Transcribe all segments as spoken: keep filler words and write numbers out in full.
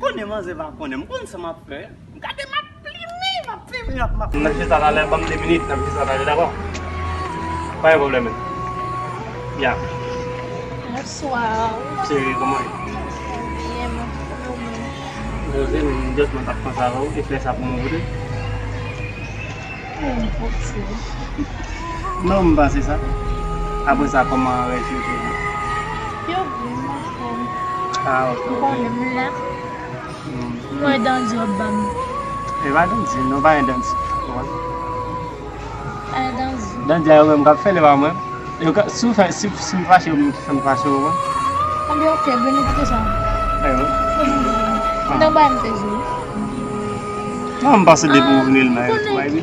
Konnen manzè pa konnen, m konn sa m ap fè. Gade, m ap plimen, m ap plimen, m ap, m ap. N ap jis talè, ban m de minit, n ap jis talè, dakò? Pa gen pwoblèm. Ya. Bonswa. Cheri, kòman w ye? Byen, mwen, kòman w ye? Jose, m just mwen t ap panse avè w, e flè sa pou mwen pote? Hmm, ok. Non, m panse sa. Apre sa, kòman rès yo te ye? Yo byen, m anfòm. Ah, ok, ok. Ou konnen m la. Hmm. M wè dandi w ap ban m. E pa dandi, non, pa gen dandi. Ou konprann? Pa gen dandi. Dandi a yo menm k ap fè l, e pa mwen. Yo ka, si w fè, si, si m fache, yo menm ki fè m fache, ou konprann? Anben, ok, byen, kite sa. Ayo. Mwen nan bay m te jwe. Non, m panse depi ou vini l nan yo tou, ay wi.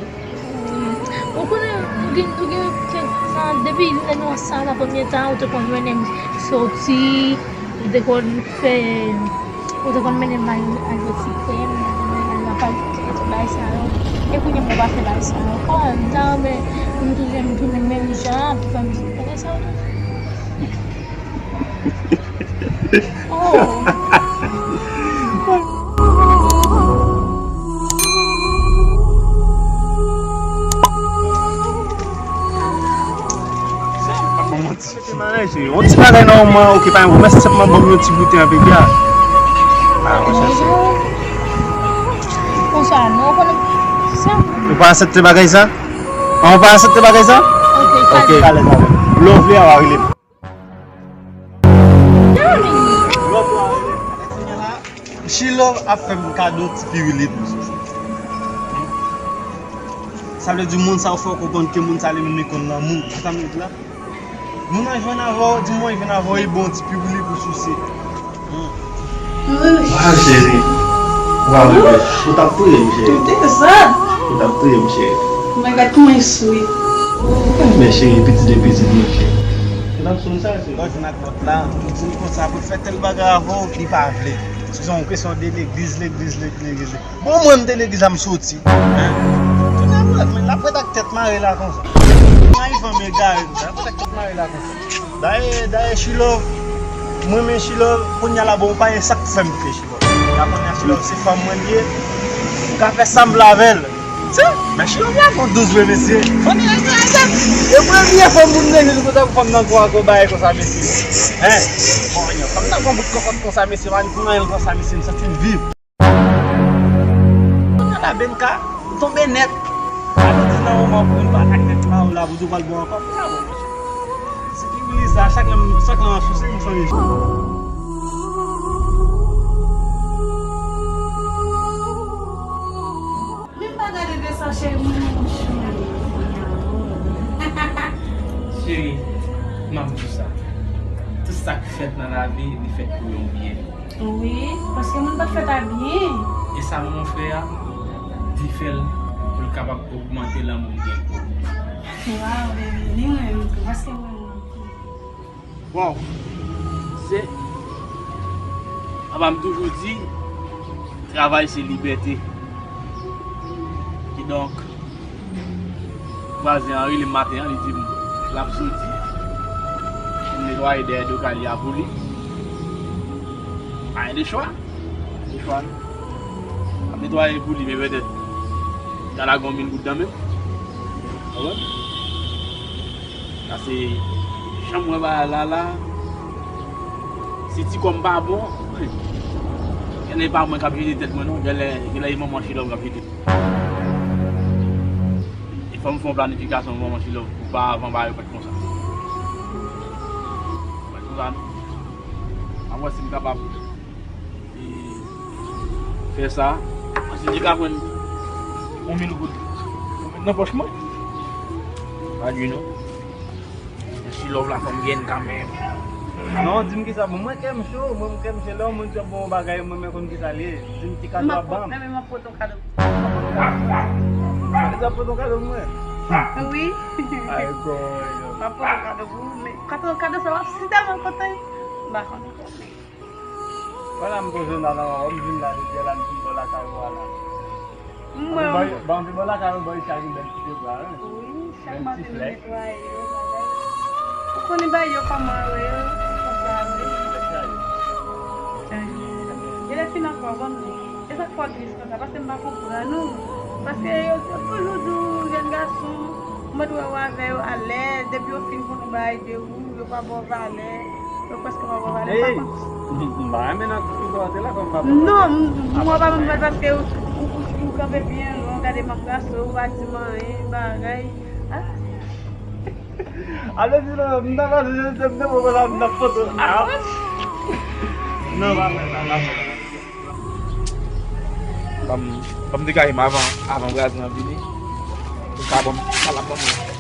Ou konnen, ou gen, ou gen kèk tan, depi lè nou ansanm nan premye tan, ou te konn mennen m soti, ou te konn fè, ou te konn mennen m al, al fè ti krèm, ou te konn mennen m al nan pal, tout bagay sa yo. E kounye a m pa fè bagay sa yo ankò, m ta renmen pou nou tounen, tounen menm jan, pou fè m ti bagay sa yo tou. Oh. Yon ti bagay nan yon mwa, ok, pa yon mwa, senpman ban m yon ti goute anpe byen. Ah, mwen chèche. Konsa, non, konnen sa. Ou pa aksepte bagay sa? Ah, ou pa aksepte bagay sa? Ok, ok, talè. Lè w vle a, w a rele m. She Love ap fè m kado ti piwili pou sou. Sa vle di moun sa yo fè w konprann ke moun sa li menm li konn lanmou. Ou konprann sa m vle di la? Moun nan jwenn avè w, di mwen jwenn avè w, e bon ti piwili pou souse. Hmm. Waw, cheri. Waw, bebe. Ou t ap touye m, cheri. Ou t ap touye m, cheri. Men gad kòman l sweet. Men cheri, pitit de pitit, men cheri. Ou t ap sou sa, cheri. Lòt jou n ak lòt la, ou di m konsa pou l fè tèl bagay avè w, li pa vle. Se yon kesyon de legliz, legliz, legliz, legliz. Bon, mwen, m te legliz la, m soti. Hein? Tounen pou lòt, men l ap ret ak tèt mare la konsa. Mwen, fanm egare, l ap ret ak tèt mare la konsa. Dayè, dayè, She Love, mwen, men She Love, kounye a la, bon, pa gen sa k pou fè m kite She Love. Ya konnen She Love, se fanm mwen li ye. M ka fè sa m vle avè l. Ti, men She Love la gon douz vre, mesye. Fanm nan gon douz. E premye fanm pou m deje konsa pou fanm nan gon akrobat konsa, mesye. Hein? Bon, fanm nan gon bout kòkòt konsa, mesye, pa ni pou anyen konsa, mesye, m santi m viv. Kounye a la, Benka, ou tonbe nèt. Alò di nan moman pou moun pa ak nèt la, ou la, pou di w pral bon ankò, pou sa bon, monchè. Se ki wi sa, chak lè m, chak lè m ap souse, m sonje. Men m pa gade de sa, cheri, m cheri. Cheri, m ap di w sa. Tout sa k fèt nan lavi, li fèt pou yon byen. Wi, paske moun pa fèt a byen. E sa manman w fè a, di fè l pou l kapab ogmante lanmou l gen pou ou. Waw, baby, li renmen m tou, paske m renmen w tou. Bon, se, apa m toujou di, travay se libète. Kidonk, vwazen an rele m maten an, li di m l ap soti pou m netwaye dèyè do kay li a pou li. Pa gen de chwa. Gen de chwa non. Ap netwaye pou li, men petèt ta lage yon mil goud nan men m. Ou konprann? Paske jan m wè bagay la la, si ti kò m pa bon, genlè e pa mwen k ap jete tèt mwen non, genlè, genlè e manman She Love k ap jete. E fò m fè yon planifikasyon pou manman She Love pou pa avan bagay yo fèt konsa. Fèt konsa non. M ap wè si m kapab e fè sa. Si m te ka jwenn yon mil goud nan pòch mwen, pa di non. She Love la fè m gen kanmenm. Non, di m kisa, bon, mwen kè m cho, mwen, mwen kè m cho, lè yon moun di ap bon bagay, mwen, mwen konn kisa l ye. Di m ki kado w ap ban m. Men m ap pote yon kado. Kisa pote yon kado pou mwen? Wi. Ay, goy. M ap pote yon kado pou ou, men kado, kado sa w ap si tèlman kontan, m pa konn. Vwala, m konn jwenn nan nan wè w, m vin la jodi a la, m vin bò lakay ou a la. Mwen. Ban m vin bò lakay ou, ban m chak yon bèl ti pye bwa, wi. Wi, chak maten m netwaye yo, bagay. Ou konnen bagay yo kòman yo ye, konsa yo ye. Genlè Fin ankò, ban m di. E sa k fè w tris konsa? Paske m pa konprann ou. Paske yo, yo toujou di w jèn gason, mwen t wè w avè yo alèz, depi yo fin konn yon bagay de ou, yo pa ba w valè, yo prèske pa ba w valè. M pa konn. M pa renmen nan tout sa w te la, kòm m pa konn. Non, m pa renmen paske ou, ou, ou, ou kanpe byen lwen, ou gade manm gason, ou pa di m anyen, bagay. Ah. Ale di non, m nan pase, se m te poko la, m nan foto. Ah. Non, pa fè sa, pa fè sa. Ban m, ban m degaje m avan, avan Brazil an vini. Pou sa ban m, sa l ap ban mwen.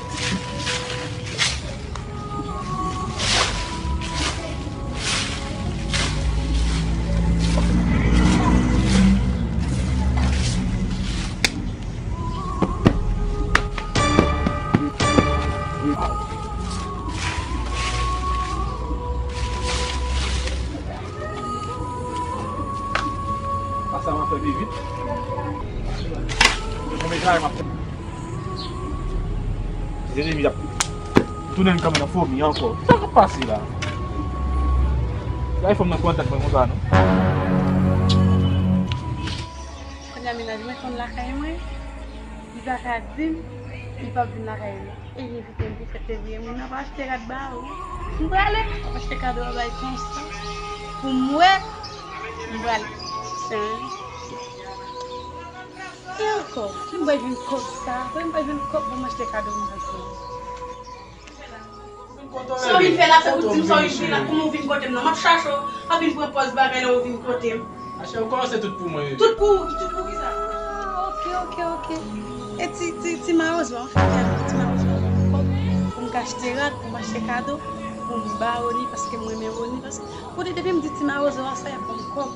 Pase a m ap fè pi vit. Gen konbyen travay m ap fè? Jeremi ap tounen kanmenm nan fomi ankò. Sa k ap pase la? Gade fanm nan pran tèt mwen konsa non. Kounye a mennaj mwen konn lakay mwen, li pa ka di m li p ap vin lakay mwen. E li envite m pou fèt fevriye, moun nan pa achte rad ba ou. M prale, m ap achte kado a bay konsa. Pou m wè, m prale. Sen. E ankò, m bay jwenn kòb sa, m bay jwenn kòb pou m achte kado m bay konsa. Sa w vin fè la, se pou di m sa w vin fè la, kouman w vin kote m nan. M ap chache w, w ap vin pran pòz bagay la, w vin kote m. Achè, w kòmanse tout pou mwen wi. Tout pou ou, tout pou kisa? Ah, ok, ok, ok. E ti, ti, ti mawozo a, an fèt, ti mawozo a ban m kòb pou m ka achte rad, pou m achte kado, pou m ba Rony, paske m renmen Rony, paske kote depi m di ti mawozo a, sa y ap ban m kòb.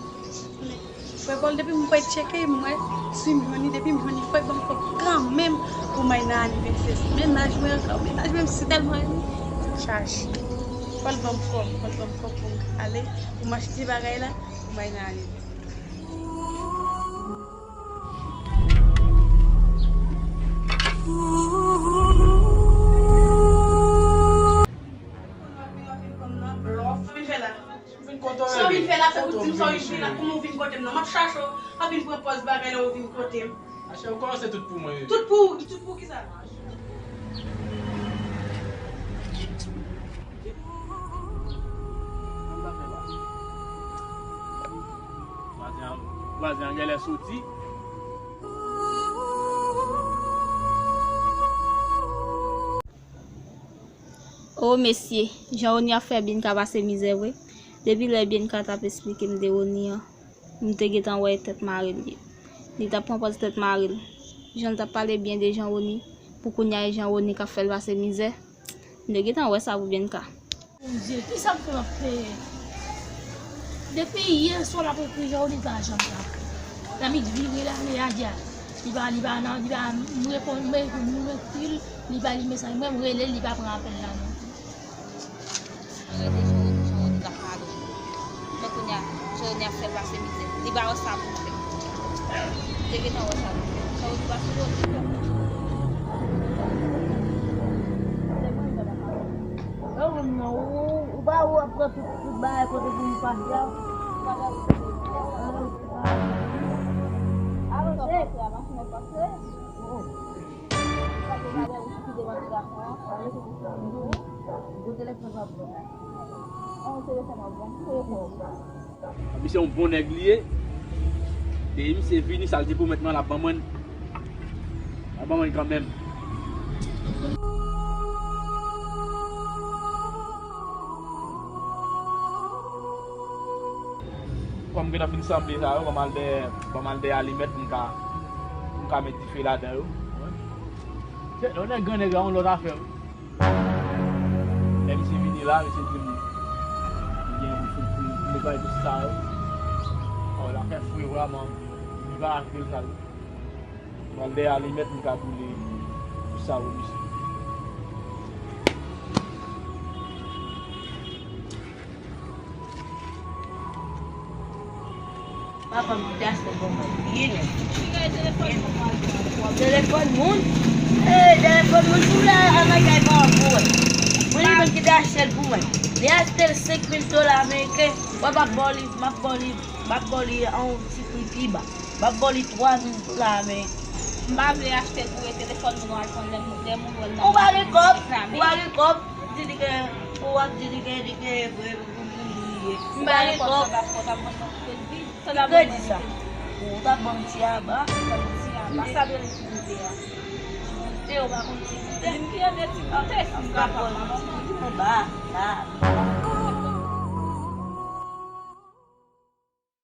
Frè Pòl, depi m kwè tcheke, m wè, si m jwenn li, depi m jwenn li, fò l ban m kòb kanmenm pou m al nan anivèsè. Mennaj mwen ankò, mennaj mwen, m si tèlman renmen chaje. Fò l ban m kòb, fò l ban m kòb pou m ale, pou m achte bagay la, pou m al nan anivèsè. Sa w vin fè la, se pou di m sa w vin fè la, kouman w vin kote m nan. M ap chache w, w ap vin pran pòz bagay la, w vin kote m. Achè, w kòmanse tout pou mwen wi. Tout pou ou, tout pou kisa? Vwazen an, vwazen an genlè soti. O mesye, jan Rony ap fè Bianca pase mizè vre. Depi lè Bianca t ap esplike m de Rony an, m te gentan wè tèt mare l ye. Li t ap pran pòz tèt mare l. Jan l t ap pale byen de Jean Rony, pou kounye a e Jean Rony k ap fè l pase mizè. M te gentan wè sa pou Bianca. Bondye, kisa m fè m ap peye? Depi yè swa l ap ekri Jean Rony, li pa janm ka. Lè m vire la, li a di a. Li pa, li pa nan, li pa, m reponn, m, m ekri l, li pa li mesaj mwen, m rele l, li pa pran apèl la non. Mwen rete Jean Rony, Jean Rony t ap pale. Men kounye a, Jean Rony ap fè l pase mizè. Li pa wè sa pou l fè. Li te gentan wè sa pou l fè. Jean Rony pa sou kote. Yo menm non, ou, ou, ou pa ou ap pran tout, tout bagay kote pou nou pase a. Avanse. Misye yon bon nèg li ye. Depi misye vini, sa l te pwomèt mwen, l ap ban mwen l. L ap ban mwen l kanmenm. Kòm m gentan fin sanble sa yo, ban m al dèyè, ban m al dèyè alimèt pou m ka, pou m ka met dife ladan yo. Se, lè w nèg grannèg la, yon lòt afè wi. Lè misye vini la, misye di m li gen pou, pou, pou netwaye tout sa yo. Ò, l ap fè fre vrèman. Li pa achte l sa yo. M al dèyè alimèt, m ka boule pou sa pou misye. Papa m kite aste bon mwen bliye nèt. Telefòn moun. Hey, telefòn moun pou la anmay kay pa w pou wè. Mwen li menm ki te achte l pou mwen. Li achte l senk mil dola ameriken. Wè, m ap ba w li, m ap ba w li, m ap ba w li a yon ti pri pi ba. M ap ba w li twa mil dola ameriken. M pa vle achte l pou telefòn moun, w al pran lè moun, lè moun wè l nan. Ou pa gen kòb, ou pa gen kòb. Di li gen, ou ap di li gen, li gen vre pou li ye. M pa gen kòb. Sa pa fòt ap mwen nan kredi. Sa pa bon kredi sa. Ou ta ban m ti aba. Ti aba. Sa vle di ti goute a. Ti goute, ou pa konn ti goute? Di m ki jan de ti goute, si m kapab, m ap ban w. Ba, ba.